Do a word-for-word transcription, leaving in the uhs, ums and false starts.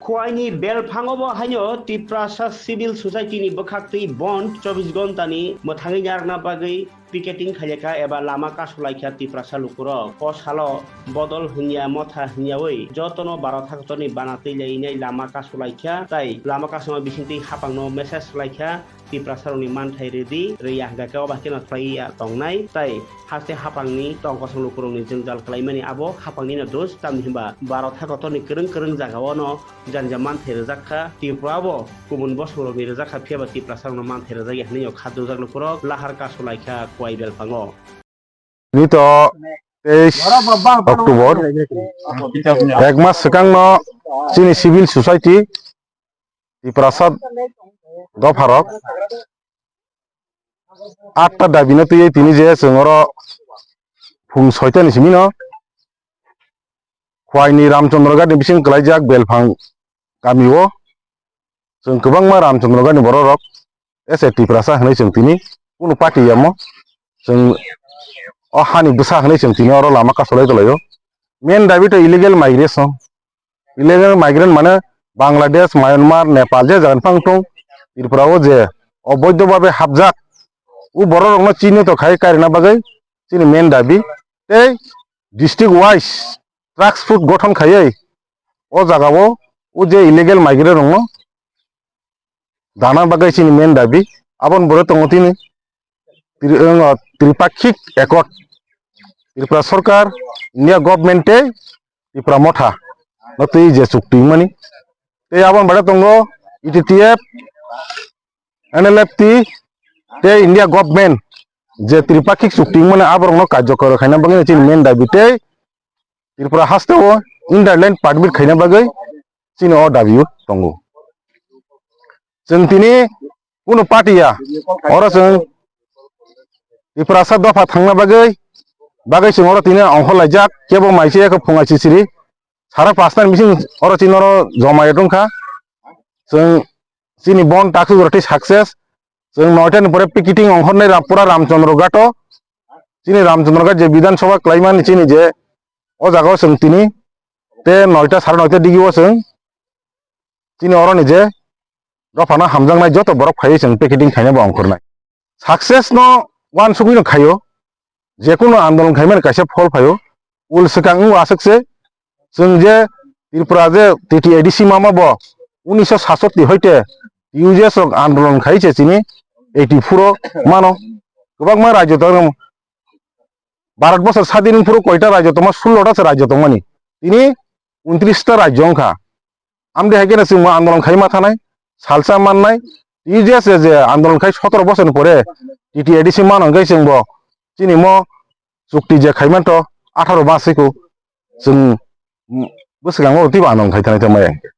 Khwaini belphango bo haino Tiprasa Civil Society ni bwkhaktwi bond chobbish ghonta ni mwthangwi narwkna bagwi picketing khailakha eba lama kasulaikha Tiprasa lukurok. O salo bodol hwnya motha hwnyawi jotono Bharat hakotorni bana twi lainai lama kasulaikha tei lama kasuma bisingtwi hapangno message swlaikha. Tiprasarokni manthai rwdi, rwya hwnkha khe o bai kheno khlai ya tongnai, tei haste haphangni tong kosong lukurokni jwngjal khlaimani abo haphangni no dos, tamni hwnba Bharat hakotorni kwrwng kwrwng jagao no janja manthai rwjak kha, Tripura bo kubun bosongrokni rwjak kha, phiya ba Tiprasarokno manthai rwjak ya hwnwi no kha dujak lukurok lahar kasulaikha Khwai belphango. Tini to teis October, ek mas swkangno chini civil society Tiprasa dopharok atta dabino twiwi tini je chwng oro phung soitani simino Khwaini Ramchandra Ghat ni bising kwlaijak belphang kamio chwng kwbangma Ramchandra Ghat ni bororok S A Tiprasa hwnwi chwng tini kunu party yamo chwng o hani bwsa hwnwi chwng tini oro lama kasolai tolaio. Main dabi to illegal migration. Illegal migrant mane Bangladesh, Myanmar, Nepal je jaga ni phang thung Tripura o je oboidho babe hapjak u bororokno chini to khai karina bagwi chini main dabi tei district wise task force gothon khaiwi o jagao o je illegal migrant rokno dana bagwi chini main dabi. Aboni bwrwi tongo tini tri-, wng, tripakhik accord. Tripura Sarkar, India Government tei Tipra Motha no twi je chukti wngmani. Tei aboni bwrwi tongo E T T F, N L F T tei India Government je tripakhik chukti wngmani aborokno karjokor khaina bagwi chini main dabi tei Tripura hasteo inner line permit khaina bagwi chini o dabi tongo. Chwng tini kunu party ya, oro chwng Tiprasa dopha thangna bagwi, bagwi chwng oro tini ongkhor laijak, kebo mai se khe phungai sisiri, sara pasna ni bising oro chini oro joma ya tongkha. Chwng chini bon takhuk rok tei success, chwng noita ni pore picketing ongkhornai Ram-, pura Ramchandra Ghat o, chini Ramchandra Ghat je Bidhan Sabha kwlaimani chini je o jaga o chwng tini te noita sara noita digi o chwng chini oro ni je dophano hamjaknai joto borok phaiwi chwng picketing khaina bo ongkhornai. Success no uansugwi no khaio, jekunu andolon khaimani kaisa phol phaio, ul swkang wng aswk se chwng je Tripura je T T A D C mama bo unisho satsatti hoite U J S rok andolon khai se chini eighty four o mano. Kwbangma rajyo tongo, Bharat bosor sadin phuru koita rajyo tongma, sullo ta se rajyo tongmani. Tini untris ta rajyo wngkha. Amde hai kheno chwngbo andolon khaima thanai, salsa mannai, T J S je andolon khai sotoro bosorni pore T T A D C mano hwnkhe chwngbo chini mo chukti je khaimanto atharo mas siko chwng bwskango twibo andolon khai thanai tongmaya.